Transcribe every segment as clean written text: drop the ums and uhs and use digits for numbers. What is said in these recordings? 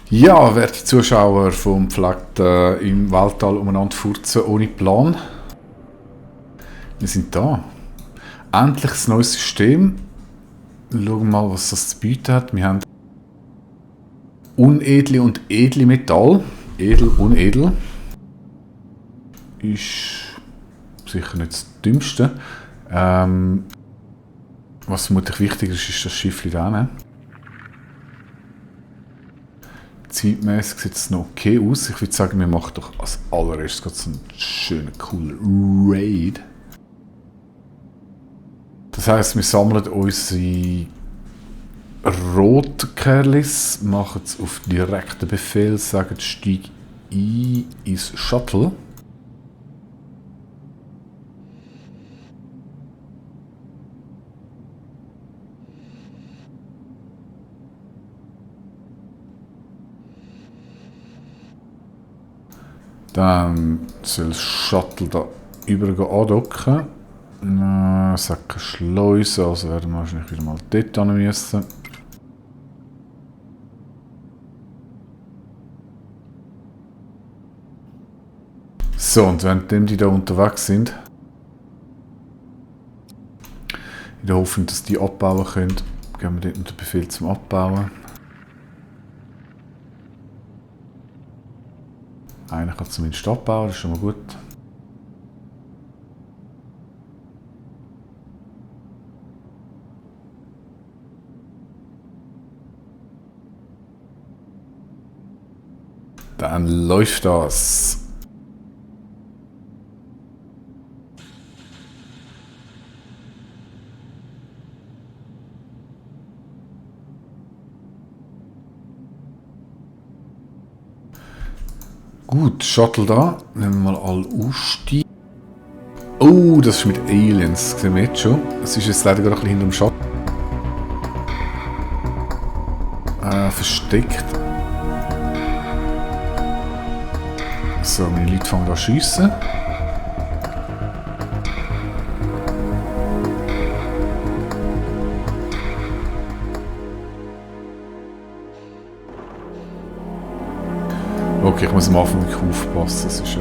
Ja, werte Zuschauer vom Pflegt im Weltall umeinander furzen ohne Plan. Wir sind da. Endlich ein neues System. Schauen wir mal, was das zu bieten hat. Wir haben unedle und edle Metall. Edel, unedel. Ist sicher nicht das Dümmste. Was vermutlich wichtiger ist, ist das Schiffchen da hinten. Zeitmäßig sieht es noch okay aus. Ich würde sagen, wir machen doch als allererstes gerade so einen schönen, coolen Raid. Das heisst, wir sammeln unsere roten Kerlis, machen es auf direkten Befehl, sagen, steig ein ins Shuttle. Dann soll das Shuttle da übergehen andocken. Sagt keine Schleuse, also werden wir wahrscheinlich wieder mal dort hin müssen. So, und während die da unterwegs sind, in der Hoffnung, dass die abbauen können, geben wir dort den Befehl zum Abbauen. Einer kann zumindest abbauen, das ist schon mal gut. Dann läuft das. Gut, Shuttle da. Nehmen wir mal alle aussteigen. Oh, das ist mit Aliens. Das sehen wir jetzt schon. Es ist jetzt leider gerade ein bisschen hinter dem Shuttle. Versteckt. So, meine Leute fangen an zu schiessen. Okay, ich muss am Anfang wirklich aufpassen. Das ist,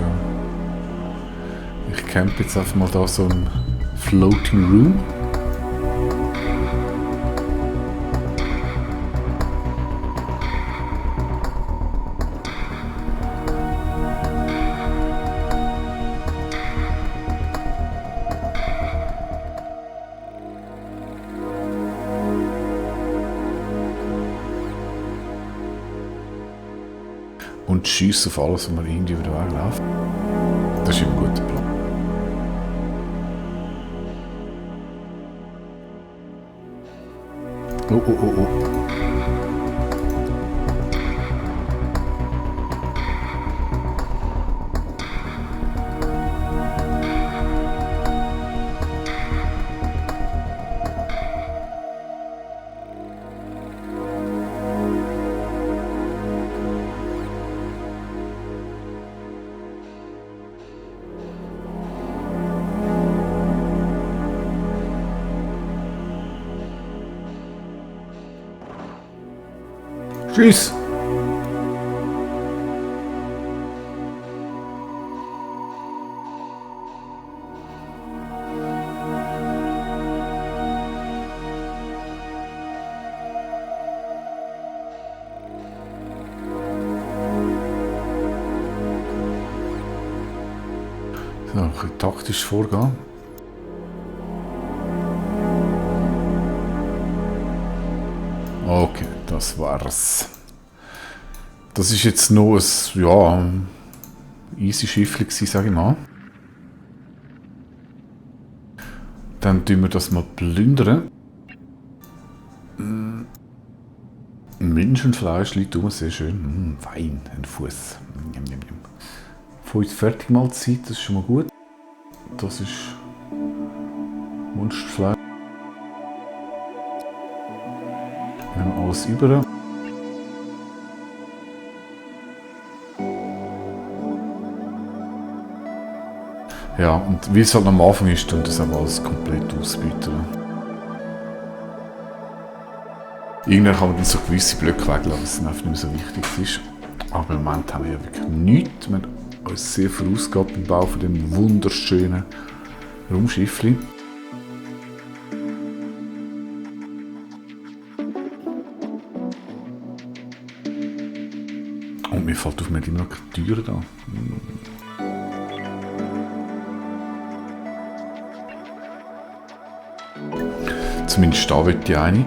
ich campe jetzt einfach mal da so im Floating Room. Und schiessen auf alles, was man irgendwie über den Weg läuft. Das ist immer ein guter Plan. Oh, oh, oh, oh. Tschüss! So, ein bisschen taktisch vorgehen. Okay, das war's. Das ist jetzt noch ein, ja, easy Schiffchen gewesen, sage ich mal. Dann tun wir das mal plündern. Menschenfleisch liegt rum, sehr schön. Wein, ein Fuß. 5 Fertigmahlzeit, das ist schon mal gut. Das ist Monsterfleisch. Wir haben alles über. Ja, und wie es halt am Anfang ist, tun das aber alles komplett ausbieten. Irgendwann kann man dann so gewisse Blöcke weglassen, was dann einfach nicht mehr so wichtig ist. Aber im Moment haben wir ja wirklich nichts. Wir haben uns sehr vorausgehabt beim Bau von dem wunderschönen Raumschiffli. Und mir fällt auf, wir haben immer noch keine Türen da. Zumindest da will ich eine.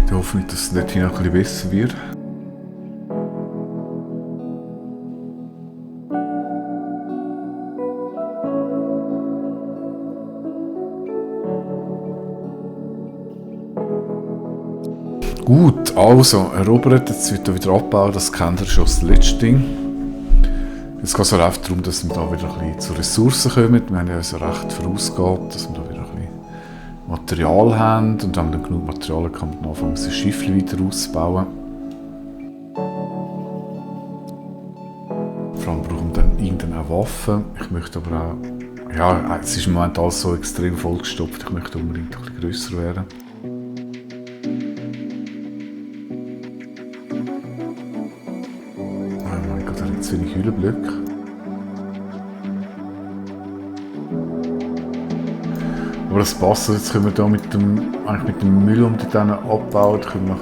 Ich hoffe nicht, dass es dort noch ein bisschen besser wird. Gut, also erobert, jetzt wird er wieder abgebaut, das kennt ihr schon, das letzte Ding. Jetzt geht es einfach darum, dass wir da wieder ein bisschen zu Ressourcen kommen. Wir haben ja also recht vorausgehabt, dass wir da wieder ein bisschen Material haben. Und wenn wir dann genug Material haben, kann man dann anfangen, das Schiff wieder auszubauen. Vor allem brauchen wir dann irgendeine auch Waffen. Ich möchte aber auch... Ja, es ist im Moment alles so extrem vollgestopft. Ich möchte unbedingt ein bisschen grösser werden. Zu wenig Hüllenblöcke. Aber das passt, jetzt können wir da mit dem Müll, den wir dann abbauen, können wir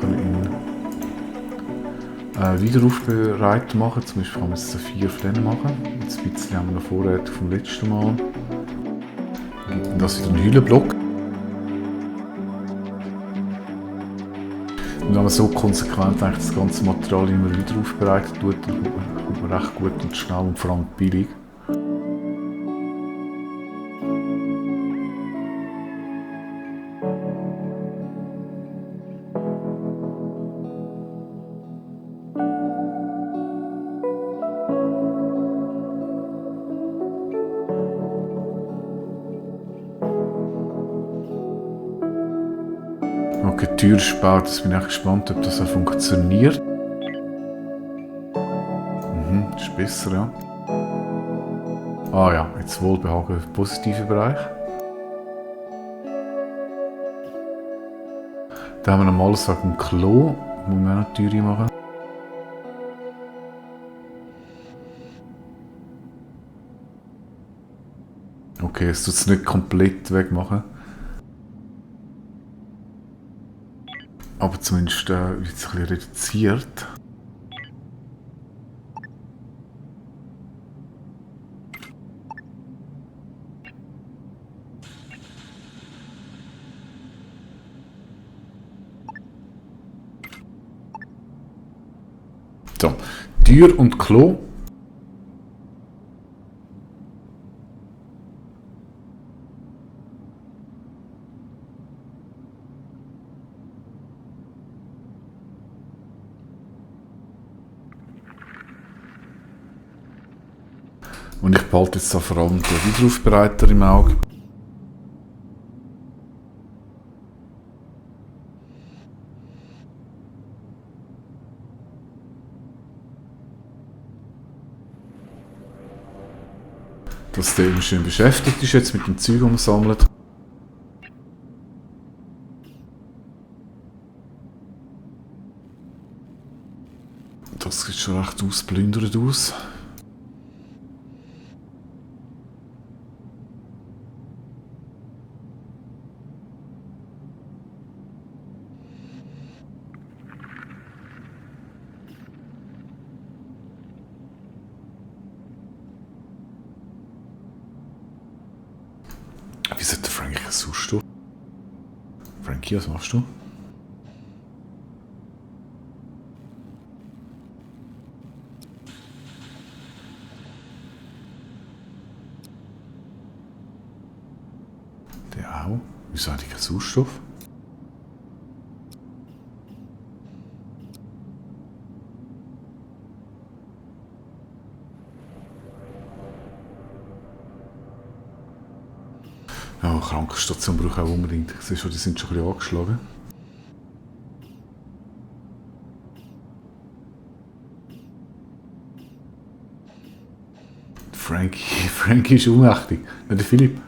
einen Wiederaufbereitung machen. Zum Beispiel kann man jetzt 4 von denen machen. Jetzt ein bisschen haben wir noch Vorräte vom letzten Mal. Dann gibt das wieder einen Hüllenblock. Und wenn man so konsequent eigentlich das ganze Material immer wieder aufbereitet tut, dann kommt man recht gut und schnell und vor allem billig. Okay, die Tür ist gebaut, jetzt bin ich gespannt, ob das auch funktioniert. Das ist besser, ja. Ah ja, jetzt Wohlbehagen im positiven Bereich. Da haben wir normal ein Klo, wo wir auch noch die Tür machen. Okay, es tut es nicht komplett wegmachen. Aber zumindest wird es ein bisschen reduziert. So, Tür und Klo. Und ich behalte jetzt da vor allem den Wiederaufbereiter im Auge. Dass der immer schön beschäftigt ist jetzt mit dem Zeug umsammelt. Das sieht schon recht ausplündernd aus. Wie sollte der Frankie einen Sauerstoff? Frankie, was machst du? Der auch? Wieso hat ich keinen Sauerstoff? Ja, Krankenstation brauche ich auch unbedingt. Ich sehe schon, die sind schon ein bisschen angeschlagen. Frankie ist ohnmächtig. Nicht der Philipp.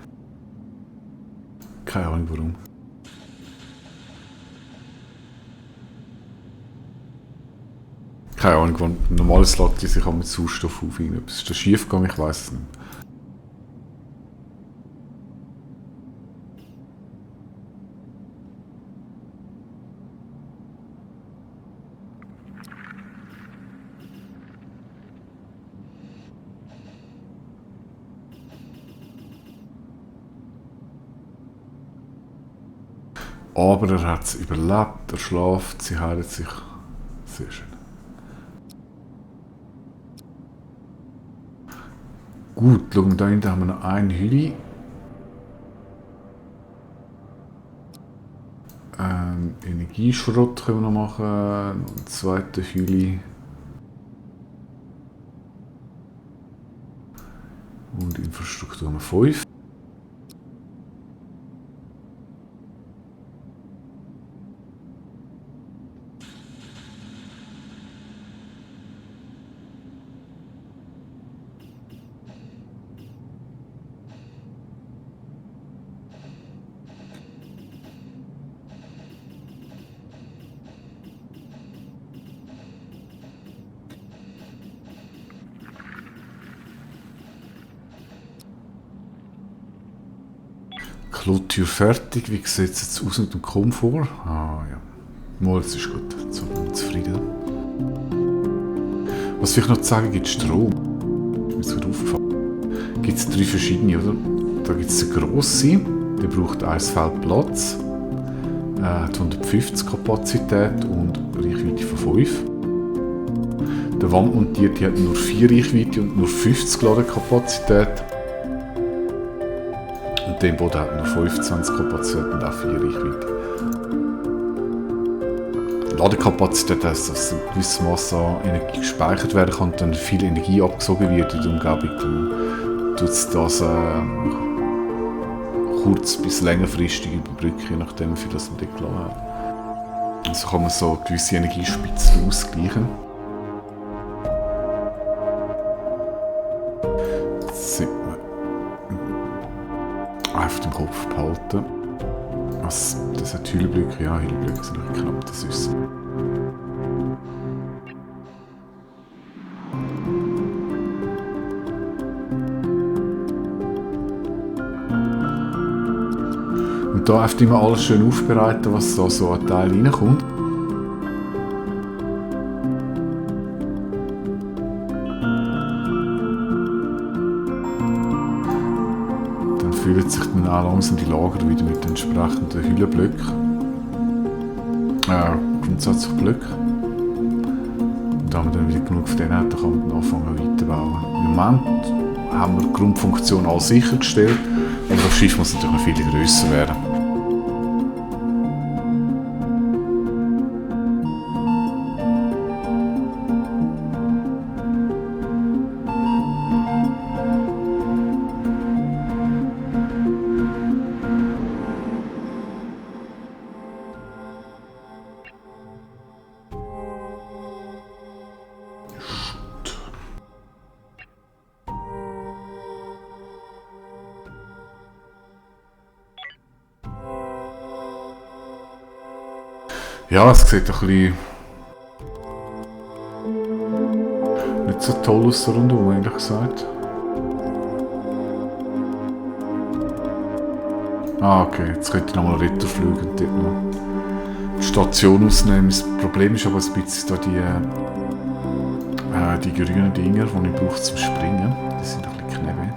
Keine Ahnung warum. Keine Ahnung, wann normales lädt die sich auch mit Sauerstoff auf. Irgendetwas ist da schief gegangen, ich weiß es nicht. Aber er hat es überlebt, er schläft, sie heilt sich. Sehr schön. Gut, schauen wir da hinten haben wir noch einen Hüli. Energieschrott können wir noch machen. Einen zweiten Hüli. Und Infrastruktur Nummer 5. Klotür fertig. Wie sieht es jetzt aus mit dem Komfort? Ah ja. Mal, es ist gut. Jetzt bin ich zufrieden. Was vielleicht noch zu sagen gibt, Strom. Ist mir gerade aufgefallen. Gibt es 3 verschiedene, oder? Da gibt es den grossen, der braucht 1 Feld Platz. Hat 150 Kapazität und Reichweite von 5. Der wandmontierte hat nur 4 Reichweite und nur 50 Ladekapazität. Und der Boden hat nur 25 Kapazität und auch 4 Reichweite. Ladekapazität heisst, dass ein gewisses Maß an Energie gespeichert werden kann und dann viel Energie abgesogen wird in die Umgebung. Dann tut es das kurz- bis längerfristig überbrücken, je nachdem, wie viel das man dort geladen hat. Also kann man so gewisse Energiespitzen ausgleichen. Das sollte man einfach im Kopf behalten. Was, das hat Hüllblöcke, ja, Hüllblöcke sind ein knapp, das ist so. Und da einfach immer alles schön aufbereiten, was da so an Teil reinkommt. Dann füllen sich dann auch langsam die Lager wieder mit entsprechenden Hüllenblöcken. Grundsätzlich Blöcke. Und da haben wir dann wieder genug von denen, dann kann man anfangen weiterbauen. Im Moment haben wir die Grundfunktion alles sichergestellt, aber das Schiff muss natürlich noch viel grösser werden. Ja, es sieht ein bisschen nicht so toll aus rundum, ehrlich gesagt. Ah, okay, jetzt könnte ich nochmal weiterfliegen und dort noch die Station ausnehmen. Das Problem ist aber ein bisschen da die grünen Dinger, die ich brauche zum Springen. Die sind ein bisschen knebig.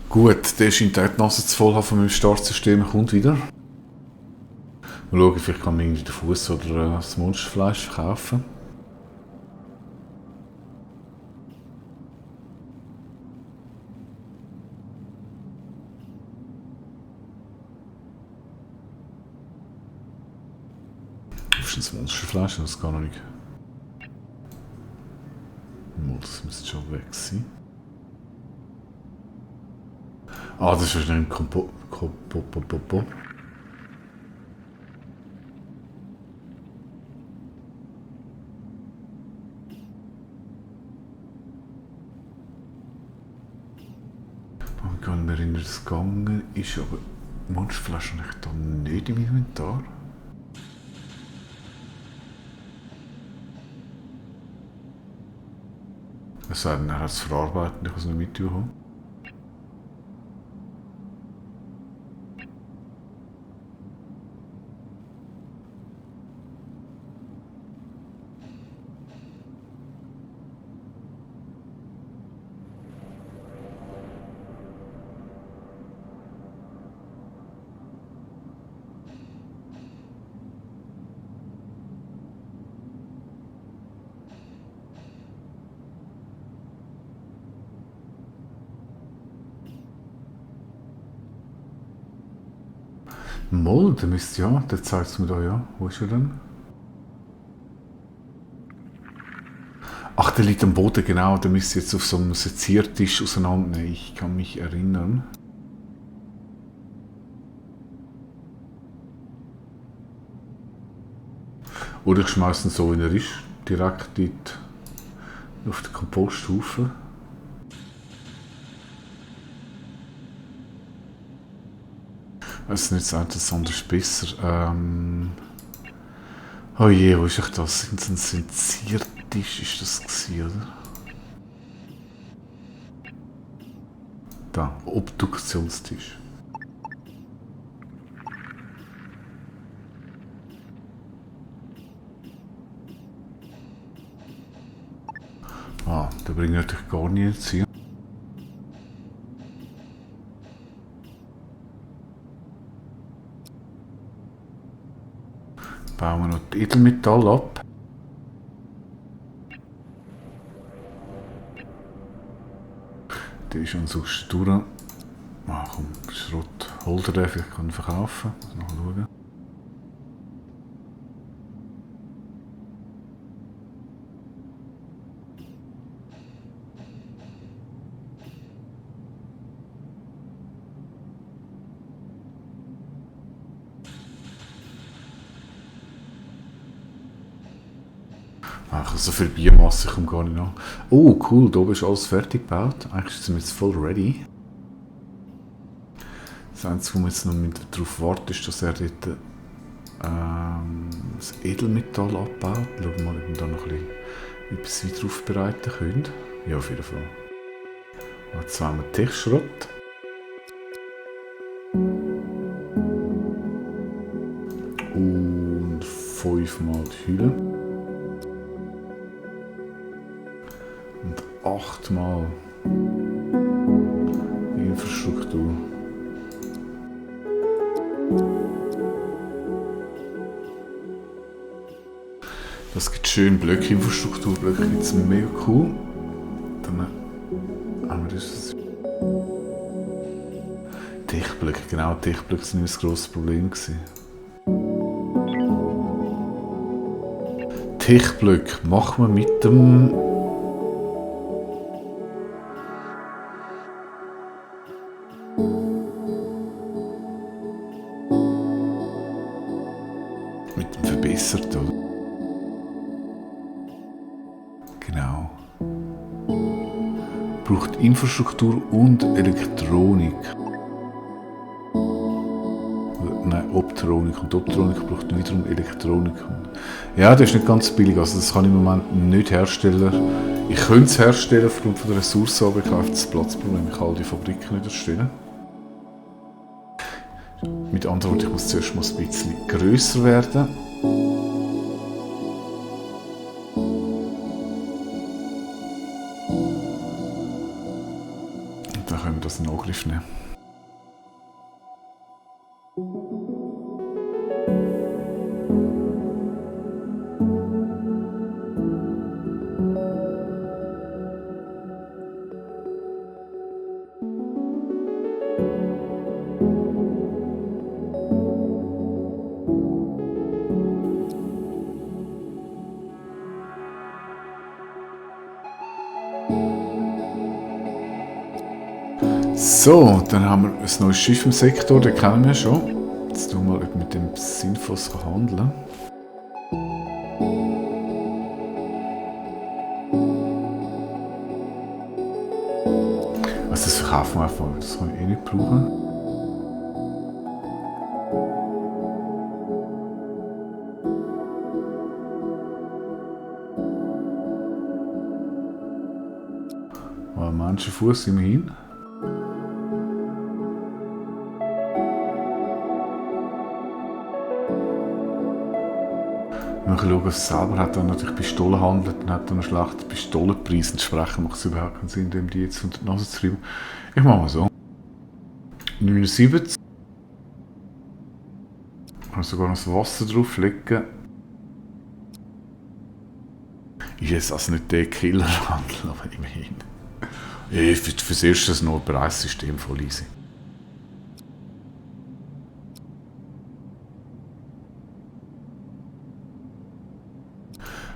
Gut, der scheint auch die Nase zu voll haben von meinem Startsystem, kommt wieder. Mal schauen, vielleicht kann man irgendwie den Fuß oder das Monsterfleisch verkaufen. Was ist das Monsterfleisch? Das gar noch nicht. Das müsste schon weg sein. Ah, das ist wahrscheinlich ein Kompo. Ich kann mich erinnern, dass es gegangen ist, aber Monsterfleisch habe ich da nicht im Inventar. Es sei denn, er hat es verarbeitet, ich kann es nicht mitbekommen. Moll, der müsste ja, der zeigt es mir da ja. Wo ist er denn? Ach, der liegt am Boden, genau. Der müsste jetzt auf so einem Seziertisch auseinandernehmen. Ich kann mich erinnern. Oder ich schmeiße ihn so, wie er ist, direkt dort auf die Kompoststufe. Es ist nicht so etwas anderes besser. Oh je, wo ist ich das? Sind es ein Seziertisch? Ist das gewesen, oder? Da, Obduktionstisch. Ah, der bringt natürlich gar nichts hier. Bauen wir noch die Edelmetall ab. Der ist ansonsten durch. Ah komm, Schrott. Holt er den, vielleicht kann ich verkaufen. Mal schauen. Ach, so viel Biomasse kommt gar nicht an. Oh, cool, da oben ist alles fertig gebaut. Eigentlich sind wir jetzt voll ready. Das Einzige, wo wir jetzt noch darauf warten, ist, dass er dort das Edelmetall abbaut. Schauen wir mal, ob wir da noch etwas weiter aufbereiten können. Ja, auf jeden Fall. Jetzt haben wir Tischschrott. Und 5-mal die Hülle. Und 8-mal die Infrastruktur. Das gibt schön Blöcke, Infrastrukturblöcke, gibt es mega cool. Dann haben wir das. Tischblöcke, genau, Tischblöcke sind nicht das grosse Problem gewesen. Tischblöcke machen wir mit dem. Mit dem verbessert, oder? Genau. Braucht Infrastruktur und Elektronik. Nein, Optronik. Und Optronik braucht wiederum Elektronik. Ja, das ist nicht ganz billig. Also das kann ich im Moment nicht herstellen. Ich könnte es herstellen aufgrund von der Ressourcen, aber ich habe das Platzproblem. Ich kann all die Fabriken nicht erstellen. Mit anderen Worten, ich muss zuerst mal ein bisschen grösser werden. Und dann können wir das in Angriff nehmen. So, dann haben wir ein neues Schiff im Sektor, den kennen wir schon. Jetzt schauen wir mal, ob mit dem sinnvoll handeln kann. Also das verkaufen wir einfach, das kann ich eh nicht brauchen. Ein Menschenfuß immerhin. Wenn man schauen, was selber hat, dann natürlich Pistolen handelt, dann hat er einen schlechten Pistolenpreis. Entsprechend macht es überhaupt keinen Sinn, dem die jetzt unter die Nase zu treiben. Ich mache mal so. 79. Ich kann sogar noch das Wasser drauflegen. Ist jetzt also nicht der Killerhandel, aber immerhin. Ja, fürs Erste ist noch ein Preissystem voll easy.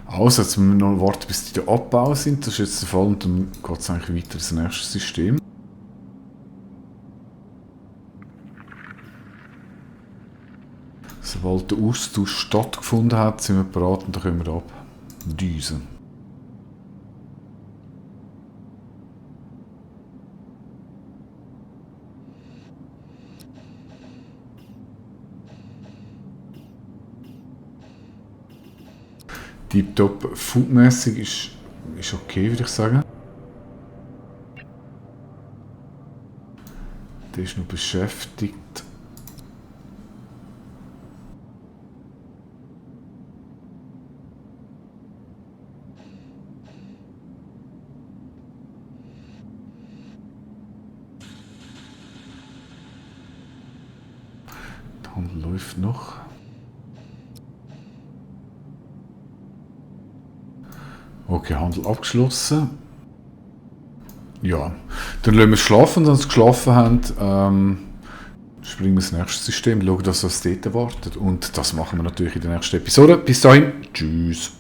Also, jetzt müssen wir noch warten, bis die Abbau sind. Das ist jetzt der Fall und dann geht es eigentlich weiter ins nächste System. Sobald der Austausch stattgefunden hat, sind wir bereit und dann können wir abdüsen. Tiptop foodmäßig ist okay, würde ich sagen. Der ist noch beschäftigt. Der Handel läuft noch. Okay, Handel abgeschlossen. Ja, dann lassen wir es schlafen und wenn sie geschlafen haben, springen wir ins nächste System, schauen, dass was dort wartet. Und das machen wir natürlich in der nächsten Episode. Bis dahin, tschüss.